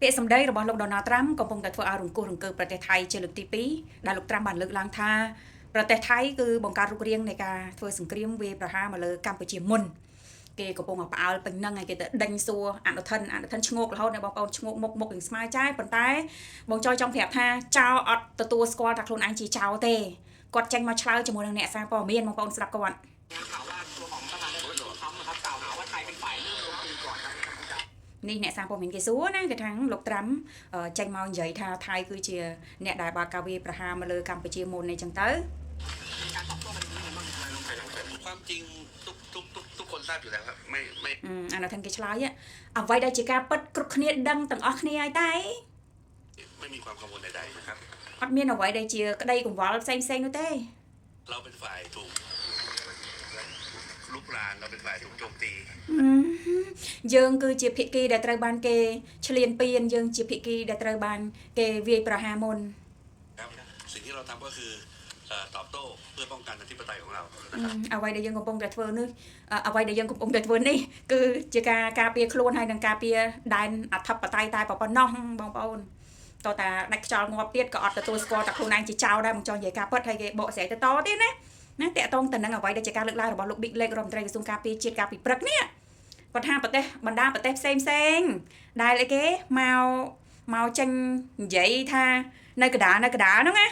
ពាក្យសម្ដីរបស់លោកដូណាល់ត្រាំកំពុងតែធ្វើឲ្យរង្គោះរង្គើប្រទេសថៃជាលើកទី2ដែលលោកត្រាំបានលើកឡើងថាប្រទេសថៃគឺបង្កើតរូបរាងនៃការធ្វើសង្គ្រាមវាយប្រហារមកលើកម្ពុជាមុនគេកំពុងតែផ្អើលពេញនឹងហើយគេទៅដេញសួរអនុធិនអនុធិនឈ្ងោករហូតនៅបងប្អូនឈ្ងោកមុខមុខនឹងស្មើចាយប៉ុន្តែបងចយចង់ប្រាប់ថាចៅអត់ទទួលស្គាល់ថាខ្លួនឯងជាចៅទេគាត់ចេញមកឆ្លើយជាមួយនឹងអ្នកសារព័ត៌មានបងប្អូនស្ដាប់គាត់ ข่าวว่าตัวของประธานาธิบดีทรัมป์นะครับกล่าวหาว่าไทยเป็นฝ่ายเริ่มโจมตีก่อนครับ នេះអ្នកសារព័ត៌មានគេសួរណាគេថាលោកត្រាំចេញមកនិយាយថាថៃគឺជាអ្នកដែលបើកការវាយប្រហារមកលើកម្ពុជាមុននេះចឹងទៅ มีการตอบโต้กันนี้บ้างไหมครับ ความจริงทุกทุกทุกทุกคนทราบอยู่แล้วครับไม่ไม่ អានោះថាគេឆ្លើយអ្វីដែលជាការពិតគ្រប់គ្នាដឹងទាំងអស់គ្នាហើយតែ ไม่มีความกังวลใดๆนะครับ អត់មានអ្វីដែលជាក្តីកង្វល់ផ្សេងផ្សេងនោះទេ เราเป็นฝ่ายถูกลุกรานเราเป็นฝ่ายถูกโจมตี យើងគឺជាភិក្ខីដែលត្រូវបានគេឈ្លានពានយើងជាភិក្ខីដែលត្រូវបានគេវាយប្រហារមុន ครับ สิ่งที่เราทำก็คือเอ่อตอบโต้เพื่อป้องกันอธิปไตยของเรานะครับ អ្វីដែលយើងកំពុងតែធ្វើនេះអ្វីដែលយើងកំពុងតែធ្វើនេះគឺជាការការពារខ្លួនហើយនិងការពារដែនអធិបតេយ្យតែប៉ុណ្ណោះបងប្អូនតើតាដាច់ខ្យល់ងាប់ទៀតក៏អត់ទទួលស្គាល់តែខ្លួនឯងជាចៅដែរមកចង់និយាយការពិតហើយគេបកស្រាយទៅតទៀតណាណាតកតងទៅនឹងអ្វីដែលជាការលើកឡើងរបស់លោក Big Lake រដ្ឋមន្ត្រីក្រសួងការពារជាតិកាលពីព្រឹកនេះគាត់ថាប្រទេសបណ្ដាប្រទេសផ្សេងផ្សេងដែលអីគេមកមកចេញនិយាយថានៅកដាលនៅកដាលហ្នឹងណា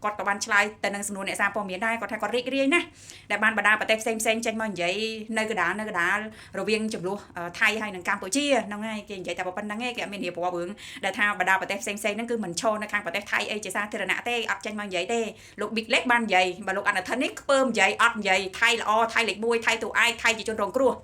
គាត់ក៏បានឆ្លើយទៅនឹងសំណួរអ្នកសារព័ត៌មានដែរគាត់ថាគាត់រីករាយណាស់ដែលបានបណ្ដាប្រទេសផ្សេងផ្សេងចេញមកនិយាយនៅកដាលនៅកដាលរវាងចំនួនថៃហើយនិងកម្ពុជាហ្នឹងហើយគេនិយាយតែប៉ុណ្្នឹងឯងគេអត់មានរៀបរាប់រឿងដែលថាបណ្ដាប្រទេសផ្សេងផ្សេងហ្នឹងគឺមិនឈរនៅខាងប្រទេសថៃអីជាសាធារណៈទេអត់ចេញមកនិយាយទេលោក Big Lake បាននិយាយបើលោកអនុធិននេះខ្ពើមនិយាយអត់និយាយថៃល្អថៃលេខ1ថៃទូឯកថៃជាជនរងគ្រោះ។